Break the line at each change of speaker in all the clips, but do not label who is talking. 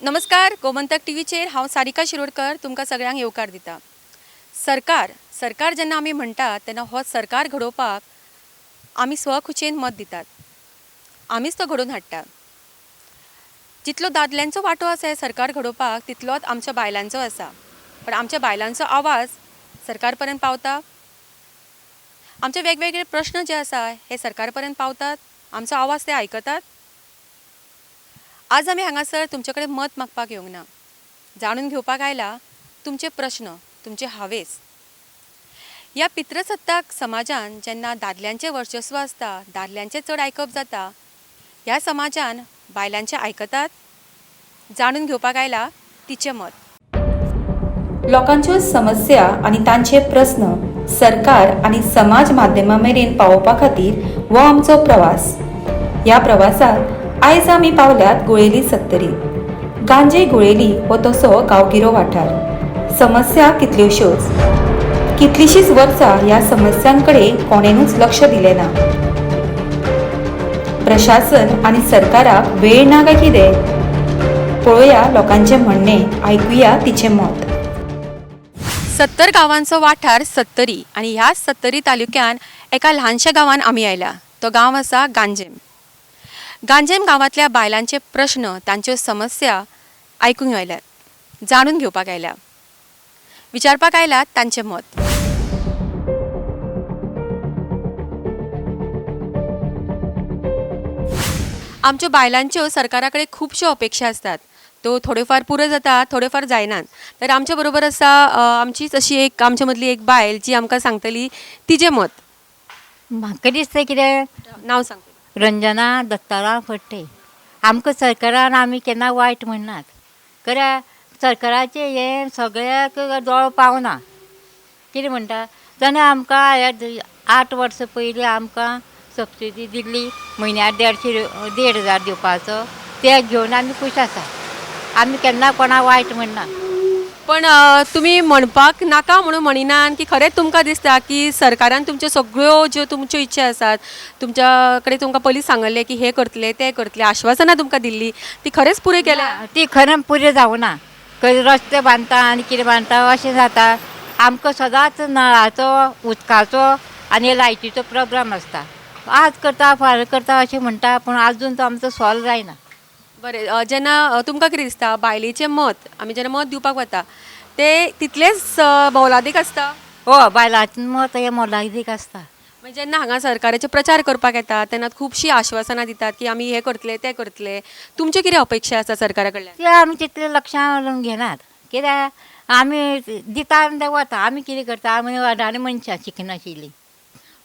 नमस्कार, गोमंतक टीव्हीचेर हांव सारिका शिरोडकर तुमकां सगळ्यांक येवकार दिता. सरकार सरकार जेन्ना आमी म्हणटात तेन्ना हो सरकार घडोवपाक आमी स्वखुशेन मत दितात, आमीच तो घडोवन हाडटा. जितलो दादल्यांचो वांटो आसा हे सरकार घडोवपाक तितलोच आमच्या बायलांचो आसा. पण आमच्या बायलांचो आवाज सरकार पर्यंत पावता? आमचे वेगवेगळे प्रश्न जे आसा हे सरकार पर्यंत पावतात? आमचो आवाज ते आयकतात? आज आमी हांगासर तुमचे कडेन मत मागपाक येवंक ना, जाणून घेवपाक आयला तुमचे प्रश्न, तुमचे हावेस. ह्या पितृसत्ताक समाजान जेन्ना दादल्यांचें वर्चस्व आसता, दादल्यांचें चड आयकप जाता, ह्या समाजान बायलांचें आयकतात? जाणून घेवपाक आयला तिचें मत.
लोकांच्यो समस्या आनी तांचे प्रस्न सरकार आनी समाज माध्यमां मेरेन पावोवपा खातीर हो आमचो प्रवास. ह्या प्रवासात आयज आमी पावल्यात गुळेली सत्तरी. गांजे गुळेली हो तसो गांवगिरो वाठार. समस्या कितल्योश्योच, कितलींशींच वर्सां ह्या समस्यां कडेन कोणेनूच लक्ष दिलें ना. प्रशासन आनी सरकाराक वेळ ना काय कितें? पळोवया लोकांचें म्हणणें, आयकुया तिचें मत.
70 गांवांचो वाठार सत्तरी आनी ह्या सत्तरी तालुक्यान एका ल्हानशा गांवान आमी आयल्या. तो गांव आसा गांजेम. गांजेम गांवांतल्या बायलांचे प्रश्न, तांच्यो समस्या आयकूंक आयल्यात, जाणून घेवपाक आयल्या, विचारपाक आयल्यात तांचें मत. आमच्यो बायलांच्यो सरकारा कडेन खुबश्यो अपेक्षा आसतात, त्यो थोड्यो फार पुरो जाता, थोड्यो फार जायनात. तर आमचे बरोबर आसा आमचीच अशी एक आमचे मदली एक बायल जी आमकां सांगतली तिजें मत.
म्हाका दिसता कितें,
नांव सांगतली?
रंजना दत्ताराम फडते. आमकां सरकारान आमी केन्ना वायट म्हणनात, खरें सरकाराचें हें सगळ्याक दोळो पावना. कितें म्हणटा तेन्ना आमकां हे 8 वर्सां पयलीं आमकां सबसिडी दिल्ली, म्हयन्याक 1,500 दिवपाचो, ते घेवन आमी खूश आसा. आमी केन्ना कोणाक वायट म्हणना.
पण तुमी म्हणपाक नाका म्हणून म्हणिनात की खरेंच तुमकां दिसता की सरकारान तुमच्यो सगळ्यो ज्यो तुमच्यो इच्छा आसात, तुमच्या कडेन तुमकां पयलीं सांगल्लें की हें करतले तें करतले, आश्वासनां तुमकां दिल्ली ती खरेंच पुरें केल्या?
ती खरें पुरें जावना. खंय रस्ते बांदता आनी कितें बांदता अशें जाता. आमकां सदांच नळाचो, उदकाचो आनी लायटीचो प्रोब्लम आसता. आज करता फाल्यां करता अशें म्हणटा, पूण आजून तो आमचो सॉल्व जायना.
बरें, जेन्ना तुमकां कितें दिसता बायलेचें मत, आमी जेन्ना मत दिवपाक वता तें तितलेंच मोलादीक आसता?
हय, बायलांचें मत हें मोलादीक आसता.
मागीर जेन्ना हांगा सरकाराचे प्रचार करपाक येता तेन्ना खुबशीं आश्वासनां दितात की आमी हें करतले तें करतले, तुमच्यो कितें अपेक्षा आसा सरकारा कडल्यान?
ते आमी तितलें लक्षां घेनात, कित्याक आमी दिता आनी ते वता. आमी कितें करता, आमी अडाणी मनशां, शिकनाशिल्लीं.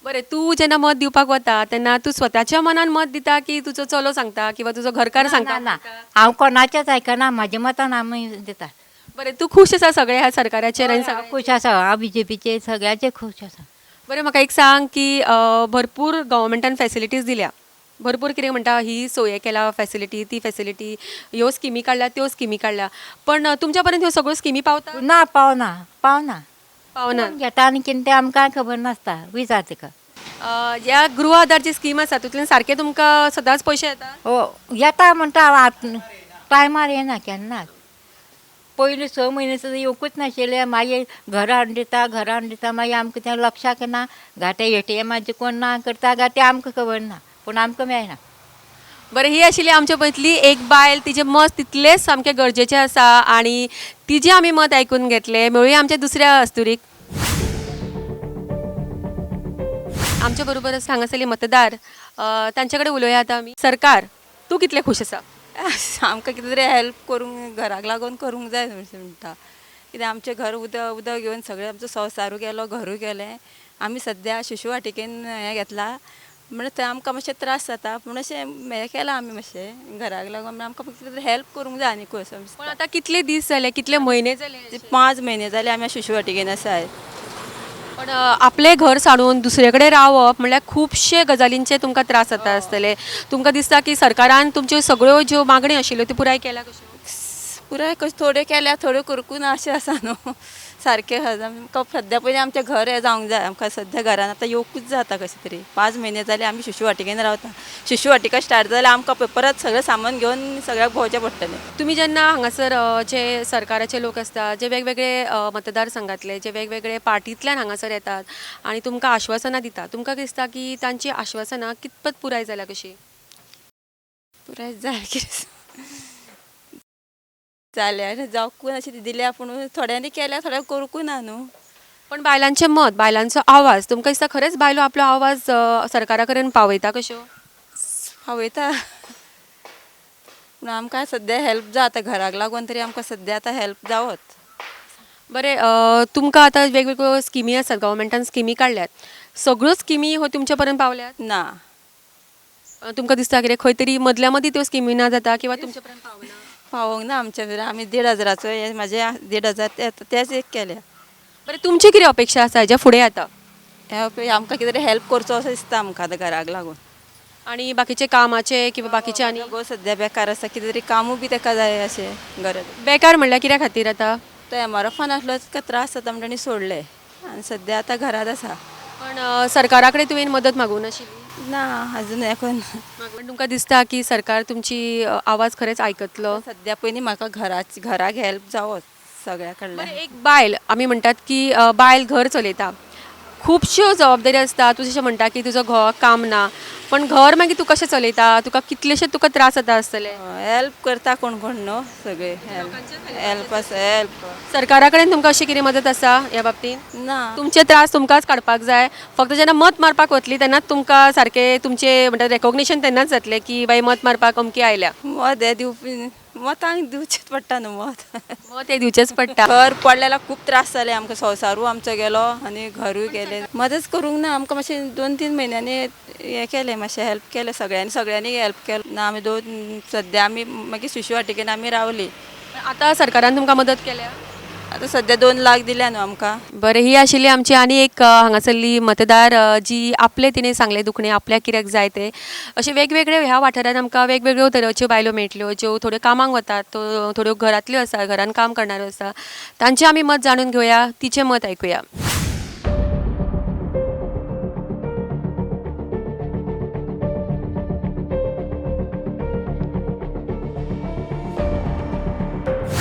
बरें, तूं जेन्ना मत दिवपाक वता तेन्ना तूं स्वताच्या मनान मत दिता की तुजो चलो सांगता किंवा तुजो घरकार सांगता?
ना, हांव कोणाचेंच आयकना, म्हाज्या मतान आमी दितात.
बरें, तूं खूश आसा सगळे ह्या सरकाराचेर आनी
हांव खूश आसा, हांव बीजेपीचेर सगळ्याचेर खूश आसा.
बरें, म्हाका एक सांग की भरपूर गव्हर्मेंटान फॅसिलिटीज दिल्या, भरपूर कितें म्हणटा ही सोय केला फॅसिलिटी, ती फॅसिलिटी, ह्यो स्किमी काडल्या त्यो स्किमी काडल्या, पण तुमच्या पर्यंत ह्यो सगळ्यो स्किमी पावता?
ना, पावना, पावना.
पावना.
घेता आनी कितें तें आमकां खबर नासता, विचार तिका.
ह्या गृह आधार जी स्कीम आसा तितूंतल्यान सारके तुमकां सदांच पयशे येता?
हो, येता म्हणटा, टायमार येना केन्नाच. पयलीं 6 म्हयने सुद्दां येवकूच नाशिल्लें, मागीर घरा हाडून दिता, घरा हाडून दिता, मागीर आमकां तें लक्षाक ना. गाते एटीएमाचें कोण ना करता काय तें आमकां खबर ना, पूण आमकां मेळना.
बरें, ही आशिल्ली आमच्या पयतली एक बायल, तिचें मत तितलेंच सामकें गरजेचें आसा आनी तिजें आमी मत आयकून घेतलें. मेळुया आमच्या दुसऱ्या अस्तुरीक. आमच्या बरोबर आसा हांगासरली मतदार, तांचे कडेन उलोवया आतां आमी. सरकार, तूं कितलें खूश आसा?
आमकां कितें तरी हेल्प करूंक, घराक लागून करूंक जाय म्हणटा. कित्याक आमचें घर उदक उदक घेवन सगळें आमचो संवसारूय गेलो, घरूय गेलें. आमी सद्या शिशू वाटिकेन हें घेतलां म्हणून थंय आमकां मातशें त्रास जाता, पूण अशें हें केलां आमी मातशें घराक लागून आमकां कितें तरी हेल्प करूंक जाय आनीकूय असो.
पण आतां कितले दीस जाले, कितले म्हयने जाले?
5 म्हयने जाले आमी शिशू वाटिकेन आसाय.
पण आपलें घर सांडून दुसरे कडेन रावप म्हणल्यार खुबशे गजालींचे तुमकां त्रास जाता आसतले. तुमकां दिसता की सरकारान तुमच्यो सगळ्यो ज्यो मागण्यो आशिल्ल्यो त्यो पुराय केल्या कश्यो?
पुराय कशें थोड्यो केल्या, थोड्यो करूंक ना अशें आसा न्हू सारकें. आमकां सद्या पयलीं आमचें घर हें जावंक जाय. आमकां सद्या घरान आतां येवकूच जाता कशें तरी. 5 म्हयने जाले आमी शिशू वाटिकेन रावता. शिशू वाटिका स्टार्ट जाल्यार आमकां परत सगळें सामान घेवन सगळ्याक भोंवचें पडटलें.
तुमी जेन्ना हांगासर जे सरकाराचे लोक आसता, जे वेगवेगळे मतदारसंघातले, जे वेगवेगळे पार्टींतल्यान हांगासर येतात आनी तुमकां आश्वासनां दिता, तुमकां दिसता की तांची आश्वासनां कितपत पुराय जाल्या कशी?
पुराय जालें कितें जाल्यार जावंकूच अशें दिल्या, पूण थोड्यांनी केल्या, थोड्यांक करूंकूय ना न्हू.
पण बायलांचें मत, बायलांचो आवाज, तुमकां दिसता खरेंच बायलो आपलो आवाज सरकारा कडेन पावयता कश्यो?
पावयता, पूण आमकां सद्या हेल्प जाता घराक लागून तरी आमकां सद्या आतां हेल्प जावत.
बरें, तुमकां आतां वेगवेगळ्यो स्किमी आसात, गव्हर्मेंटान स्किमी काडल्यात, सगळ्यो स्किमी हो तुमचे पर्यंत पावल्यात?
ना.
तुमकां दिसता कितें खंय तरी मदल्या मदीं त्यो स्किमी ना जाता किंवा तुमचे पर्यंत पावना?
पावोंक ना आमच्या भितर. आमी 1500चो हे म्हाजे 1500 तेच एक केल्या.
बरें, तुमची कितें अपेक्षा आसा हेज्या फुडें आतां?
ह्या आमकां कितें तरी हेल्प करचो असो दिसता आमकां आतां घराक लागून.
आनी बाकीचे कामाचे किंवा बाकीचे आनी
गो सद्या बेकार आसा, कितें तरी कामूय बी ताका जाय अशें गरज.
बेकार म्हणल्यार कित्या खातीर आतां?
तो एमआरएफान आसलो तिका त्रास जाता म्हणून ताणें सोडलें आनी सद्या आतां घरांत आसा.
पण सरकारा कडेन तुवें मदत मागूंक नाशिल्ली?
ना, अजून हें करूंक.
पण तुमकां दिसता की सरकार तुमची आवाज खरेंच आयकतलो?
सद्या पयलीं म्हाका घराक हेल्प जावो सगळ्या कडल्यान.
एक बायल, आमी म्हणटात की बायल घर चलयता, खुबश्यो जबाबदारी आसता. तूं जशें म्हणटा की तुजो घोवाक काम ना, पण घर मागीर तूं कशें चलयता? तुका कितलेशे तुका त्रास जाता आसतले.
हेल्प करता कोण कोण न्हू सगळे, हेल्प आसा, हेल्प.
सरकारा कडेन तुमकां अशी कितें मदत आसा ह्या बाबतींत?
ना.
तुमचे त्रास तुमकांच काडपाक जाय. फक्त जेन्ना मत मारपाक वतली तेन्नाच तुमकां सारकें तुमचें म्हणटा रेकोग्निशन तेन्नाच जातलें की बाई मत मारपाक अमकी आयल्या.
मत हें दिवपी मतांक दिवचेंच पडटा न्हू मत.
मत हें दिवचेंच पडटा.
घर पडलेल्याक खूब त्रास जाले आमकां, संवसारूय आमचो गेलो आनी घरूय गेलें. मदत करूंक ना आमकां, मातशें 2-3 म्हयन्यांनी हें केलें, मातशें हेल्प केलें सगळ्यांनी, सगळ्यांनी हेल्प केलें ना. आमी दोन सद्या आमी मागीर शिशू वाटिकेन आमी रावलीं.
आतां सरकारान तुमकां मदत केल्या?
आतां सद्या 2 लाख दिल्या न्हू आमकां.
बरें, ही आशिल्ली आमची आनी एक हांगासरली मतदार जी आपलें तिणें सांगलें दुखणें, आपल्याक कित्याक जाय तें. अशें वेगवेगळे ह्या वाठारांत आमकां वेगवेगळ्यो तरेच्यो बायलो मेळटल्यो, ज्यो थोड्यो कामाक वतात, थोड्यो घरांतल्यो आसा, घरान काम करणाऱ्यो आसा. तांचें आमी मत जाणून घेवया, तिचें मत आयकुया.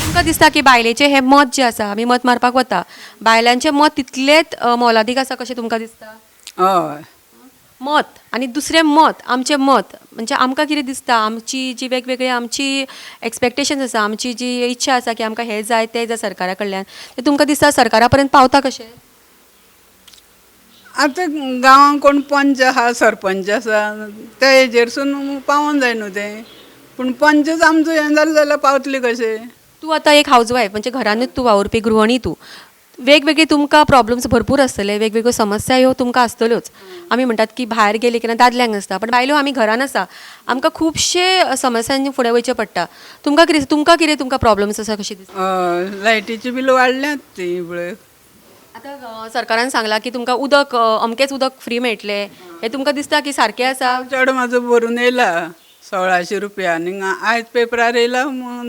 तुमकां दिसता की बायलेचें हें मत जें आसा, आमी मत मारपाक वता, बायलांचें मत तितलेंच मोलादीक आसा कशें तुमकां दिसता?
हय.
मत आनी दुसरें मत, आमचें मत म्हणजे आमकां कितें दिसता, आमची जी वेगवेगळी आमची एक्सपेक्टेशन्स आसा, आमची जी इच्छा आसा की आमकां हें जाय तें जाय सरकारा कडल्यान, तें तुमकां दिसता सरकारा पर्यंत पावता कशें?
आतां गांवांत कोण पंच आसा, सरपंच आसा, त्या हेजेरसून पावोन जाय न्हू तें. पूण पंचच आमचो हें जालें जाल्यार पावतलें कशें?
तूं आतां एक हावज वायफ, म्हणजे घरानूच तूं वावुरपी गृहणी तूं, वेगवेगळे तुमकां प्रॉब्लम्स भरपूर आसतले, वेगवेगळ्यो समस्या ह्यो तुमकां आसतल्योच. आमी म्हणटात की भायर गेले केन्ना दादल्यांक आसता, पण बायलो आमी घरान आसा, आमकां खुबशे समस्यांनी फुडें वयचें पडटा. तुमकां कितें, तुमकां कितें तुमकां प्रॉब्लम्स आसा कशें दिसता?
हय, लायटीची बिल वाडल्यात ती पळय.
आतां सरकारान सांगलां की तुमकां उदक अमकेंच उदक फ्री मेळटलें, हें तुमकां दिसता की सारकें आसा?
चेडो म्हाजो भरून येयला 1600 रुपया आनी आयज पेपरार येयला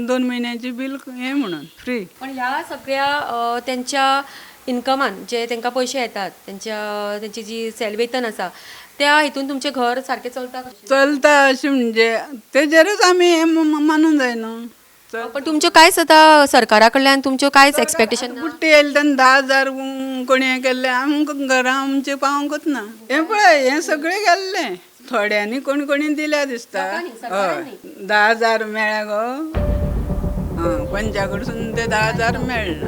2 म्हयन्याची बील हें म्हणून फ्री.
पण ह्या सगळ्या तेंच्या इनकमान जे तांकां पयशे येतात, तेंची जी सेल वेतन आसा, त्या हितून तुमचें घर सारकें चलता कशें?
चलता अशें म्हणजे तेजेरूच आमी हें मानून जाय न्हू.
पण तुमच्यो कांयच आतां सरकारा कडल्यान तुमच्यो कांयच एक्सपेक्टेशन ना?
बुट्टी येयले तेन्ना 10,000 कोणी हें केल्लें, आमकां घरां आमचें पावोंकूच ना. हें पळय हें सगळें गेल्लें थोड्यांनी कोणी कोणी दिल्या दिसता. हय, 10,000 मेळ्ळ्या गो. आं, पंचा कडसून ते 10,000 मेळ्ळा.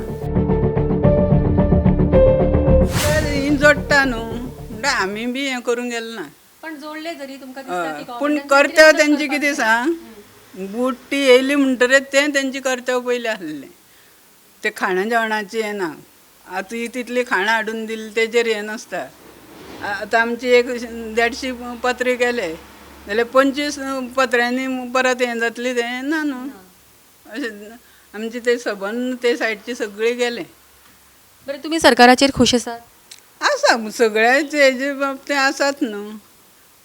तर ही जोडटा न्हू म्हणटा आमी बी हें करूंक गेले ना.
पण जोडले जरी तुमकां दिसता की
पूण कर्तव्य तेंचें कितें सांग, बुट्टी येयली म्हणटरीच तें तेंचें कर्तव्य पयलीं आसलें. तें खाणां जेवणाचें हें ना. आतां ही तितली खाणां हाडून दिली तेजेर हें नासता. आतां आमची एक 150 पत्रे गेले जाल्यार 25 पत्र्यांनी परत हें जातलें तें ना न्हू. अशें आमचे ते सबंद ते सायडचे सगळे गेले.
बरें, तुमी सरकाराचेर खूश आसात?
आसा, सगळ्याचे हेजे बाबतींत आसात न्हू.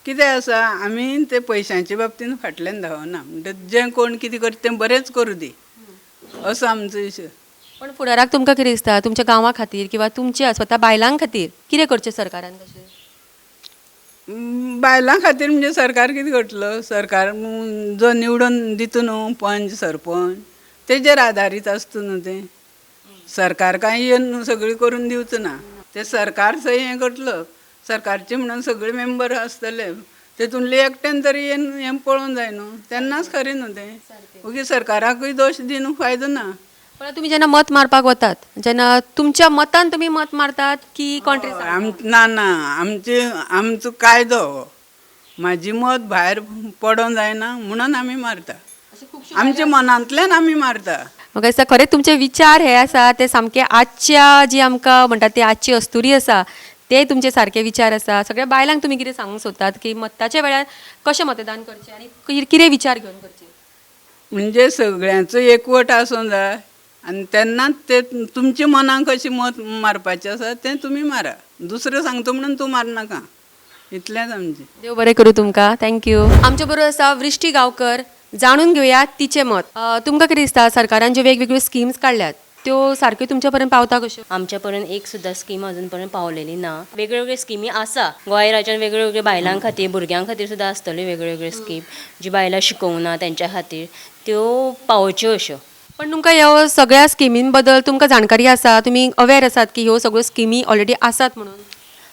कितें आसा, आमी ते पयशांचे बाबतीन फाटल्यान धांवना. म्हणटा जें कोण कितें करता तें बरेंच करूं दी. असो आमचो विशय.
पण फुडाराक तुमकां कितें दिसता, तुमच्या गांवा खातीर किंवा तुमच्या स्वता बायलां खातीर कितें करचें सरकारान? तशें
बायलां खातीर म्हणजे सरकार कितें करतलो, सरकार जो निवडून दिता न्हू पंच सरपंच तेजेर आदारीत आसता न्हू तें. सरकार कांय येवन सगळें करून दिवचो ना, तें सरकार सय हें करतलो. सरकारचे म्हणून सगळे मेंबर आसतले, तेतूंतले एकट्यान तरी येवन हें पळोवंक जाय न्हू, तेन्नाच खरें न्हू तें. ओगी सरकाराकूय दोश दिवन फायदो ना.
पण तुमी जेन्ना मत मारपाक वतात जेन्ना तुमच्या मतान तुमी मत मारतात की कोण तरी?
ना ना, आमचे आमचो कायदो हो, म्हाजी मत भायर पडोंक जायना म्हणून आमी मारता, आमच्या मनांतल्यान आमी मारता.
म्हाका दिसता खरेंच तुमचे विचार हे आसा ते सामके आजच्या जी आमकां म्हणटात ती आजची अस्तुरी आसा ते तुमचे सारके विचार आसा. सगळ्या बायलांक तुमी कितें सांगूंक सोदतात की मताच्या वेळार कशें मतदान करचें आनी कितें विचार घेवन करचें?
म्हणजे सगळ्यांचो एकवट आसूंक जाय आनी तेन्नाच ते तुमच्या मनाक कशें मत मारपाचें आसा तें तुमी मारा, दुसरें सांगता म्हणून तूं मारनाका, इतलेंच आमचें.
देव बरें करूं तुमकां, thank you. आमचे बरोबर आसा वृष्टी गांवकर, जाणून घेवया तिचें मत. तुमकां कितें दिसता सरकारान ज्यो वेगवेगळ्यो स्किम्स काडल्यात त्यो सारक्यो तुमच्या पर्यंत पावता कश्यो?
आमच्या पर्यंत एक सुद्दां स्कीम अजून पर्यंत पावलेली ना. वेगळ्यो स्किमी आसा गोंय राज्यान, वेगळ्यो वेगळ्यो बायलां खातीर भुरग्यां खातीर सुद्दां आसतल्यो वेगळ्यो वेगळ्यो स्कीम, जी बायलां शिकोवंक ना तेंच्या खातीर त्यो पावोवच्यो अश्यो.
पण तुमकां ह्यो सगळ्या स्किमीं बद्दल तुमकां जाणकारी आसा, तुमी अवेर आसात की ह्यो सगळ्यो स्किमी ऑलरेडी आसात म्हणून?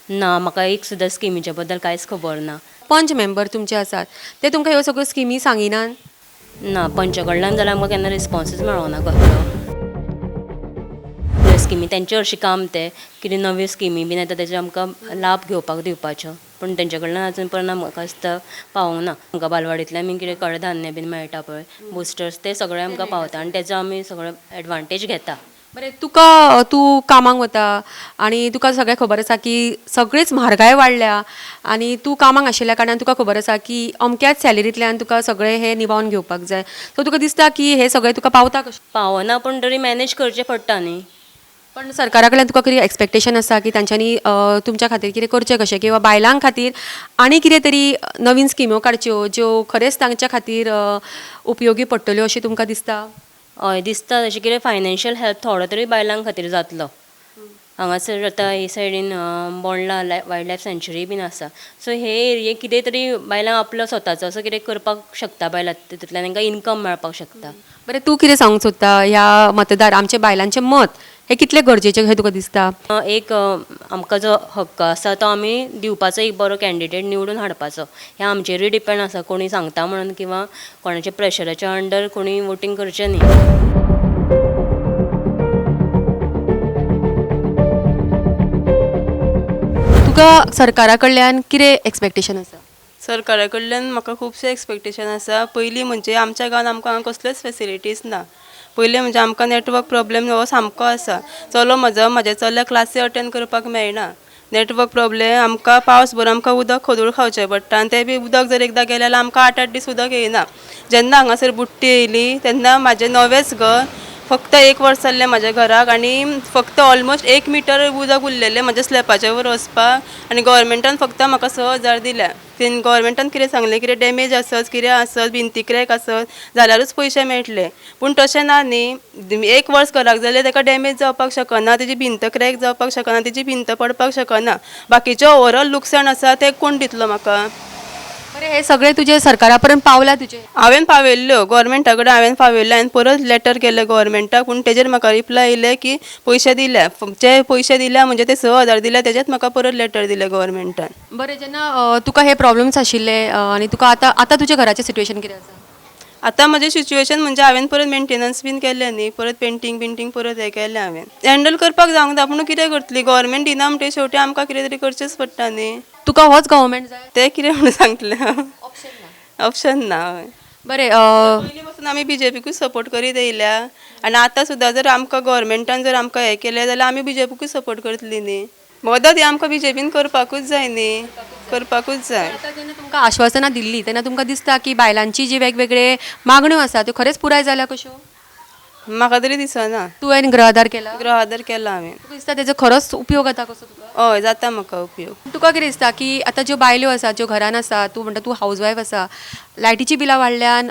ना, म्हाका एक सुद्दां स्किमीच्या बद्दल कांयच खबर ना.
पंच मेंबर तुमचे आसात ते तुमकां ह्यो सगळ्यो स्किमी सांगिनात?
ना, पंचा कडल्यान जाल्यार आमकां केन्ना रिस्पोन्सूच मेळोना कसलो. स्किमी तेंचे हरशीं काम तें कितें नव्यो स्किमी बीन येता तेजे आमकां लाभ घेवपाक दिवपाच्यो, पूण तेंचे कडल्यान अजून पर्यंत म्हाका दिसता पावोंक ना. आमकां बालवाडींतल्यान बीन कितें कडधान्य बीन मेळटा पळय, बुस्टर्स, ते सगळे आमकां पावता आनी तेजो आमी सगळो एडवांटेज घेता.
बरें, तुका तूं कामाक वता आनी तुका सगळें खबर आसा की सगळीच म्हारगाय वाडल्या आनी तूं कामाक आशिल्ल्या कारणान तुका खबर आसा की अमक्याच सॅलरींतल्यान तुका सगळें हें निभावन घेवपाक जाय, सो तुका दिसता की हें सगळें तुका पावता कशें?
पावना, पूण तरी मॅनेज करचें पडटा न्ही.
पण सरकारा कडल्यान तुका कितें एक्सपेक्टेशन आसा की तांच्यांनी तुमच्या खातीर कितें करचें कशें, किंवा बायलां खातीर आनी कितें तरी नवीन स्किम्यो काडच्यो ज्यो खरेंच तांच्या खातीर उपयोगी पडटल्यो अशें तुमकां दिसता?
हय दिसता, तशें कितें फायनान्शियल हेल्प थोडो तरी बायलां खातीर जातलो. हांगासर आतां हे सायडीन बोंडला वायल्ड लायफ सँच्युरी बीन आसा, सो हे एरियेक कितें तरी बायलांक आपलो स्वताचो असो कितें करपाक शकता बायलां, तितूंतल्यान तांकां इनकम मेळपाक शकता.
बरें, तूं कितें सांगूंक सोदता ह्या मतदार आमच्या बायलांचें मत हें कितलें गरजेचें हें तुका दिसता?
एक आमकां जो हक्क आसा तो आमी दिवपाचो, एक बरो कॅन्डिडेट निवडून हाडपाचो, हें आमचेरूय डिपेंड आसा. कोणी सांगता म्हणून किंवा कोणाच्या प्रेशराच्या अंडर कोणी वोटींग करचें न्ही.
तुका सरकारा कडल्यान कितें एक्सपेक्टेशन आसा?
सरकारा कडल्यान म्हाका खुबशें एक्सपेक्टेशन आसा. पयलीं म्हणजे आमच्या गांवांत आमकां हांगा कसल्योच फेसिलिटीज ना. पयलीं म्हणजे आमकां नेटवर्क प्रॉब्लेम हो सामको आसा. चलो म्हजो म्हाज्या चल्याक क्लासी अटेंड करपाक मेळना, नेटवर्क प्रॉब्लेम. आमकां पावस भर आमकां उदक खोदूळ खावचें पडटा आनी तें बी उदक जर एकदां गेलें जाल्यार आमकां 8-8 दीस उदक येयना. जेन्ना हांगासर बुडटी येयली तेन्ना म्हाजें नवेंच घर, फक्त 1 वर्स जाल्लें म्हाज्या घराक आनी फक्त ऑलमोस्ट 1 मिटर उदक उरलेलें म्हाज्या स्लॅपाच्या वयर वचपाक आनी गोवोरमेंटान फक्त म्हाका 6,000 दिल्या. तें गोवोरमेंटान कितें सांगलें, कितें डॅमेज आसत, कितें आसत, भिंती क्रॅक आसत जाल्यारूच पयशे मेळटले, पूण तशें ना न्ही. 1 वर्स घराक जाल्यार ताका डॅमेज जावपाक शकना, तेजी भिंत क्रॅक जावपाक शकना, तेजी भिंत पडपाक शकना. बाकीचें ओवरऑल लुकसाण आसा तें कोण दितलो म्हाका?
बरें, हे सगळें तुजें सरकारा पर्यंत पावलां तुजें?
हांवें पावयल्ल्यो गोवोरमेंटा कडेन, हांवें पावयल्ल्यो, हांवें परत लेटर केलें गोवोरमेंटाक, पूण तेजेर म्हाका रिप्लाय येयले की पयशे दिल्या, जे पयशे दिल्या म्हणजे ते 6,000 दिल्या तेजेच म्हाका परत लेटर दिलें गोवोरमेंटान.
बरें, जेन्ना तुका हे प्रॉब्लम्स आशिल्ले आनी तुका आतां आतां तुज्या घराचें सिट्युएशन कितें आसा?
आतां म्हजें सिट्युएशन म्हणजे हांवें परत मेंटेनन्स बीन केलें न्ही, परत पेंटींग बिंटींग परत हें केलें हांवें. हँडल करपाक जावंक जाय, पूण कितें करतली, गोवोरमेंट दिना म्हणटकीर शेवटी आमकां कितें तरी करचेंच पडटा न्ही.
तुका होच गव्हर्मेंट जाय?
तें कितें म्हणून सांगतलें हांव, ऑप्शन ना. हय,
बरें,
पयलीं पासून आमी बीजेपीकूच सपोर्ट करीत येयल्या आनी आतां सुद्दां जर आमकां गोवोरमेंटान जर आमकां हें केलें जाल्यार आमी बीजेपीकूच सपोर्ट करतली न्ही. मदत ही आमकां बीजेपीन करपाकूच जाय न्ही, करपाकूच जाय.
आतां जेन्ना तुमकां आश्वासनां दिल्लीं तेन्ना तुमकां दिसता की बायलांची जी वेगवेगळे मागण्यो आसा त्यो खरेंच पुराय जाल्या कश्यो?
म्हाका तरी दिसना.
तुवें गृह आधार केला?
गृह आधार केला हांवें.
तुका दिसता तेजो खरोच उपयोग जाता कसो तुका?
हय, जाता म्हाका उपयोग.
तुका कितें दिसता की आतां ज्यो बायल्यो आसा, ज्यो घरान आसा, तूं म्हणटा तूं हावज वायफ आसा, लायटीची बिलां वाडल्यान,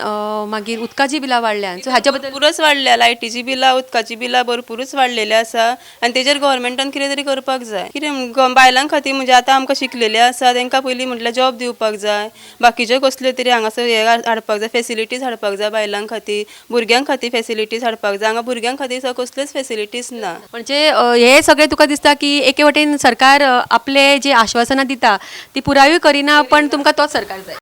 मागीर उदकाची बिलां वाडल्यान, सो हाच्या बद्दल?
भरपूरच वाडल्या लायटीची बिलां, उदकाची बिलां भरपूरच वाडलेली आसा आनी तेजेर गव्हर्मेंटान कितें तरी करपाक जाय. कितें बायलां खातीर म्हणजे आतां आमकां शिकलेले आसा तांकां पयलीं म्हटल्यार जॉब दिवपाक जाय, बाकीच्यो कसल्यो तरी हांगासर हे हाडपाक जाय, फेसिलिटीज हाडपाक जाय बायलां खातीर, भुरग्यां खातीर फेसिलिटीज हाडपाक जाय. हांगा भुरग्यां खातीर कसल्योच फेसिलिटीज ना.
म्हणजे हे सगळें तुका दिसता की एके वटेन सरकार आपले जे आश्वासनां दिता ती पुरायूय करिना, पण तुमकां तोच सरकार जाय?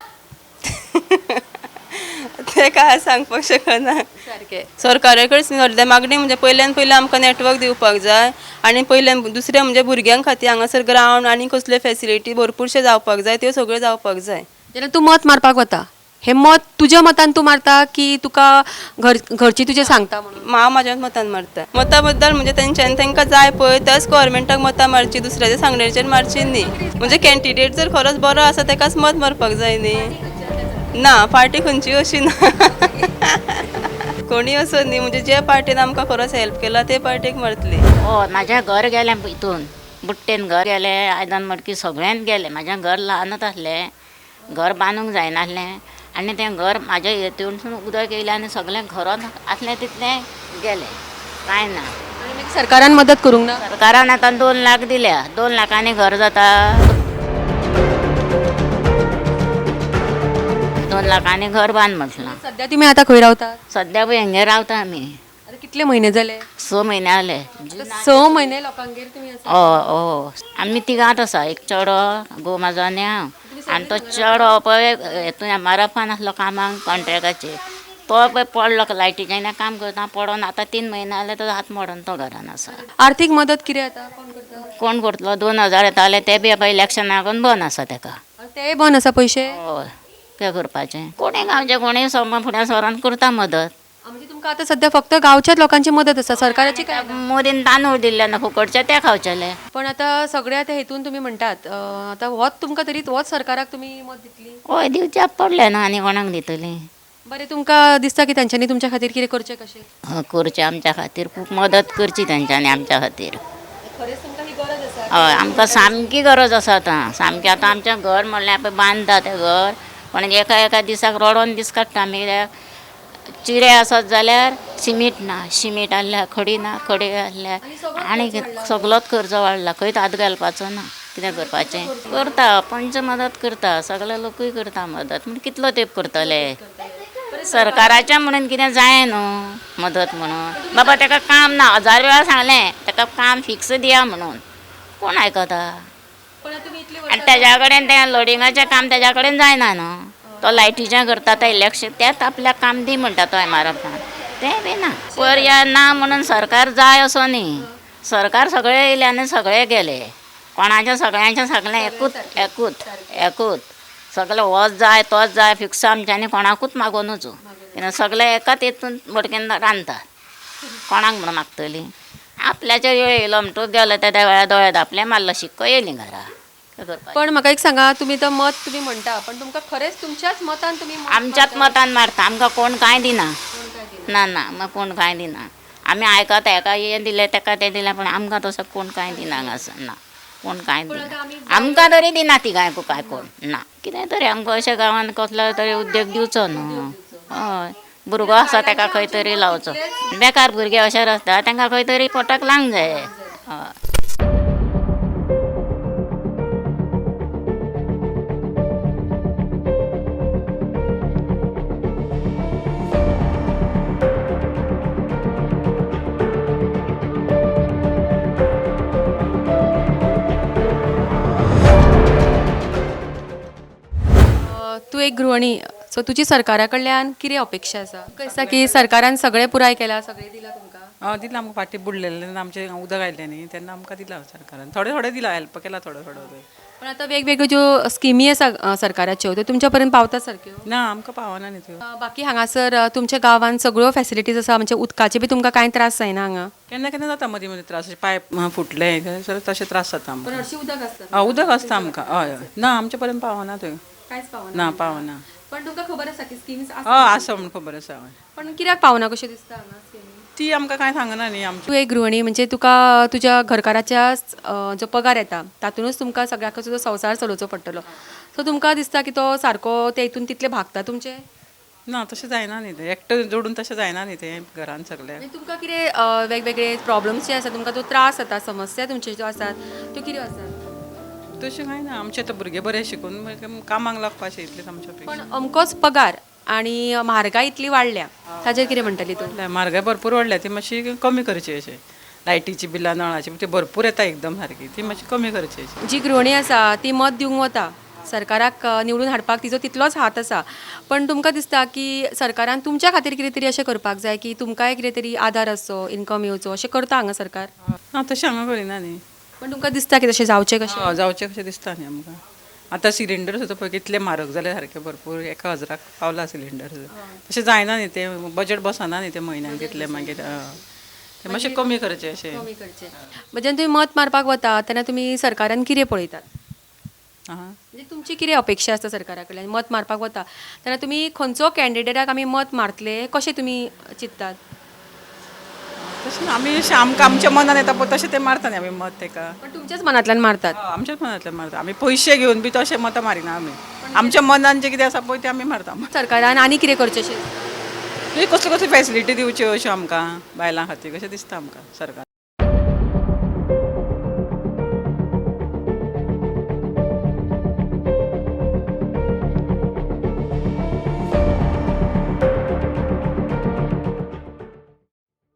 तें काय सांगपाक शकना.
सारकें.
सरकारा कडेन सद्या मागणी म्हणजे पयल्यान पयलीं आमकां नेटवर्क दिवपाक जाय आनी पयल्यान दुसरें म्हणजे भुरग्यां खातीर हांगासर ग्रावंड आनी कसल्यो फेसिलिटी भरपूरशे जावपाक जाय, त्यो सगळ्यो जावपाक जाय.
जेन्ना तूं मत मारपाक वता, हें मत तुज्या मतान तूं मारता की तुका घरची तुजें सांगता म्हणून?
हांव म्हाज्या मतान मारता. मता बद्दल म्हणजे तेंच्यांनी तांकां जाय पळय त्याच गव्हर्मेंटाक मतां मारची, दुसऱ्याच्या सांगण्याचेर मारची न्ही. म्हणजे कॅन्डिडेट जर खरोच बरो आसा ताकाच मत मारपाक जाय न्ही. ना, पार्टी खंयची अशी ना, कोणी असो न्ही, म्हणजे जे पार्टीन आमकां खरोच हेल्प केला ते पार्टीक मारतली.
हय, म्हाजें घर गेलें हितून बुट्टेन घर गेलें, आयदन मडकी सगळ्यांत गेलें. म्हाजें घर ल्हानच आसलें, घर बांदूंक जायनासलें आनी तें घर म्हाज्या हितूनसून उदक येयलें आनी सगळें घरांत आसलें तितलें गेलें, कांय ना.
आनी मागीर सरकारान मदत करूंक ना?
सरकारान आतां 2 लाख दिल्या, 2 लाखांनी घर जाता? 2 लाखांनी घर बांद म्हटलां.
सद्या तुमी आतां खंय रावतात?
सद्या पळय हेंगेर रावता आमी.
आतां कितले म्हयने जाले?
6 म्हयने जाले.
6 म्हयने लोकांगेर तुमी आसा?
हय हय, आमी तिगांत आसा, एक चेडो, घोव म्हाजो आनी हांव. आनी तो चेडो पळय हेतून एमआरएफान आसलो कामाक कॉन्ट्रेक्टाचेर, तो पळय पडलो लायटीचें काम करता पडोन आतां 3 म्हयने जाले तो हात मोडून तो घरान आसा.
आर्थीक मदत कितें येता? कोण करता?
कोण करतलो? 2000 येताले ते बी आतां इलेक्शनाक बंद आसा तेका.
तेय बंद आसा पयशे?
हय, कितें करपाचें? कोणूय गांवचे कोणूय सम फुडें सरोन करता मदत.
म्हणजे तुमकां आतां सद्या फक्त गांवच्याच लोकांची मदत आसा, सरकाराची काय ना?
मोदीन तांदूळ दिल्ले ना फुकटचे ते खावचेले.
पण आतां सगळ्या त्या हेतून तुमी म्हणटात, आतां होच तुमकां तरी होच सरकाराक तुमी मत दितली?
हय, दिवच्याक पडलें ना, आनी कोणाक दितली?
बरें, तुमकां दिसता की तांच्यांनी तुमच्या खातीर कितें करचें कशें?
हय, करचें आमच्या खातीर खूब मदत करची तांच्यांनी आमच्या खातीर.
खरेंच तुमकां ही गरज आसा?
हय, आमकां सामकी गरज आसा आतां सामकी. आतां आमचें घर म्हणल्यार पळय बांदता तें घर, पण एका एका दिसाक रडोन दीस काडटा आमी. कित्याक चिरे आसत जाल्यार सिमीट ना, सिमीट आहल्यार खडी ना, खडी आहल्यार आनी सगळोच खर्च वाडला, खंयच हात घालपाचो ना. कितें करपाचें? करता पंच मदत करता, सगळे लोकूय करता मदत, पूण कितलो तेंप करतले? सरकाराचें म्हणून कितें जाय न्हू मदत म्हणून. बाबा तेका काम ना, 1000 वेळा सांगलें तेका काम फिक्स दिया म्हणून, कोण आयकता? आनी तेज्या कडेन तें लोडिंगाचें काम तेज्या कडेन जायना न्हू, तो लायटीचें करता, तो इलेक्शन तेंच आपल्याक काम दी म्हणटा तो एमआरएफान, तें बी ना. पर्याय ना म्हणून सरकार जाय असो न्ही, सरकार सगळे येयले आनी सगळे गेले, कोणाचें सगळ्यांचें सगळें एकूच एकूच एकूच, सगळें होच जाय तोच जाय फिक्स आमच्यांनी कोणाकूच मागोवन वचूं, कित्याक सगळे एकाच हितून मडकेन रांदता, कोणाक म्हणून मागतली? आपल्याचेर वेळ येयलो म्हणटकूच गेलो त्या वेळार दोळे धांपले, मारलो शिक्को, येयलीं घरा.
पण म्हाका एक सांगा, तुमी आतां मत तुमी म्हणटा, पण तुमकां खरेंच तुमच्याच मतान तुमी
आमच्याच मतान मारता, आमकां कोण कांय दिना. ना ना, आमकां कोण कांय दिना. आमी आयकता हेका हें दिलें तेका तें दिलें, पूण आमकां तसो कोण कांय दिना हांगासर ना, कोण कांय दिना आमकां तरी दिना तिगांय काय कोण ना. कितें तरी आमकां अशें गांवांत कसलो तरी उद्योग दिवचो न्हू. हय, भुरगो आसा तेका खंय तरी लावचो, बेकार भुरगे अशे आसता तांकां खंय तरी पोटाक लावंक जाय. हय.
तूं एक गृहिणी, सो तुजी सरकारा कडल्यान कितें अपेक्षा आसा? तुका दिसता की सरकारान सगळें पुराय केलां, सगळें दिलां तुमकां?
हय, दिलां आमकां. फाटीं बुडलेलें तेन्ना आमचें उदक आयलें न्ही, तेन्ना आमकां दिलां सरकारान, थोडें थोडें दिलां, हेल्प केला थोडो थोडो.
पण आतां वेगवेगळ्यो ज्यो स्किमी आसा सरकाराच्यो त्यो तुमच्या पर्यंत पावता सारक्यो?
ना, आमकां पावना न्ही त्यो.
बाकी हांगासर तुमच्या गांवांत सगळ्यो फेसिलिटीज आसा, म्हणजे उदकाचे बी तुमकां कांय त्रास जायना हांगा?
केन्ना केन्ना जाता मदीं मदीं त्रास, पायप फुटले जाल्यार तशे त्रास जाता आमकां.
हरशीं उदक आसता?
हय, उदक आसता आमकां. हय हय, ना आमच्या पर्यंत पावना त्यो.
कांयच पावना?
ना, पावना.
पण तुमकां खबर आसा की स्किम्स आसा?
हय, आसा म्हूण खबर आसा.
पण कित्याक पावना कशें दिसता हांगा स्किमी?
ती आमकां कांय सांगना न्ही आमची.
तूं एक गृहिणी, म्हणजे तुका तुज्या घरकाराच्या जो पगार येता तातूंतच तुमकां सगळ्याक तुजो संवसार चलोवचो पडटलो. सो तुमकां दिसता की तो सारको ते हितून तितले भागता तुमचे?
ना, तशें जायना न्ही तें, एकटें जोडून तशें जायना न्ही तें घरान सगळ्याक.
म्हणजे तुमकां कितें वेगवेगळे प्रॉब्लम्स जे आसा, तुमकां तो त्रास जाता, समस्या तुमच्यो ज्यो आसात त्यो कितें आसात?
तशें कांय ना, आमचें आतां भुरगे बरें शिकून मागीर कामाक लागपाचें इतलेंच आमचें अपेक्षा.
पण अमकोच पगार आनी म्हारगाय इतली वाडल्या, ताजेर कितें म्हणटली तूं?
वाडल्या, म्हारगाय भरपूर वाडल्या, ती मातशी कमी करची अशें. लायटीची बिलां, नळाची ती भरपूर येता एकदम सारकी, ती मातशी कमी करची अशी.
जी गृहिणी आसा ती मत दिवंक वता सरकाराक, निवडून हाडपाक तिजो तितलोच हात आसा, पण तुमकां दिसता की सरकारान तुमच्या खातीर कितें तरी अशें करपाक जाय की तुमकांय कितें तरी आदार आसचो, इन्कम येवचो, अशें करता हांगा सरकार?
ना, तशें हांगा करिना न्ही.
पण तुमकां दिसता की तशें जावचें कशें?
हय, जावचें कशें दिसता न्ही आमकां. आतां सिलिंडर सुद्दां पळय कितले म्हारग जाले सारके, भरपूर 1000 पावला सिलिंडर सुद्दां. तशें जायना न्ही तें, बजट बसना न्ही तें म्हयन्याक तितलें मागीर. हय, तें मातशें कमी करचें अशें.
कमी करचें. म्हणजे जेन्ना तुमी मत मारपाक वता तेन्ना तुमी सरकारान कितें पळयतात?
आं,
म्हणजे तुमची कितें अपेक्षा आसता सरकारा कडल्यान? मत मारपाक वता तेन्ना तुमी खंयचो कॅन्डिडेटाक आमी मत मारतले कशें तुमी चिंततात?
तशें ना, आमी अशें आमकां आमच्या मनान येता पळय तशें तें मारता न्ही आमी मत तेका.
पण तुमच्याच मनांतल्यान मारतात?
हय, आमच्याच मनांतल्यान मारता आमी, पयशे घेवन बी तशें मतां मारिना आमी, आमच्या मनान जें कितें आसा पळय तें आमी मारता.
सरकारान आनी कितें करचें अशें?
म्हणजे कसल्यो कसल्यो फॅसिलिटी दिवच्यो अश्यो आमकां बायलां खातीर कशें दिसता आमकां सरकार.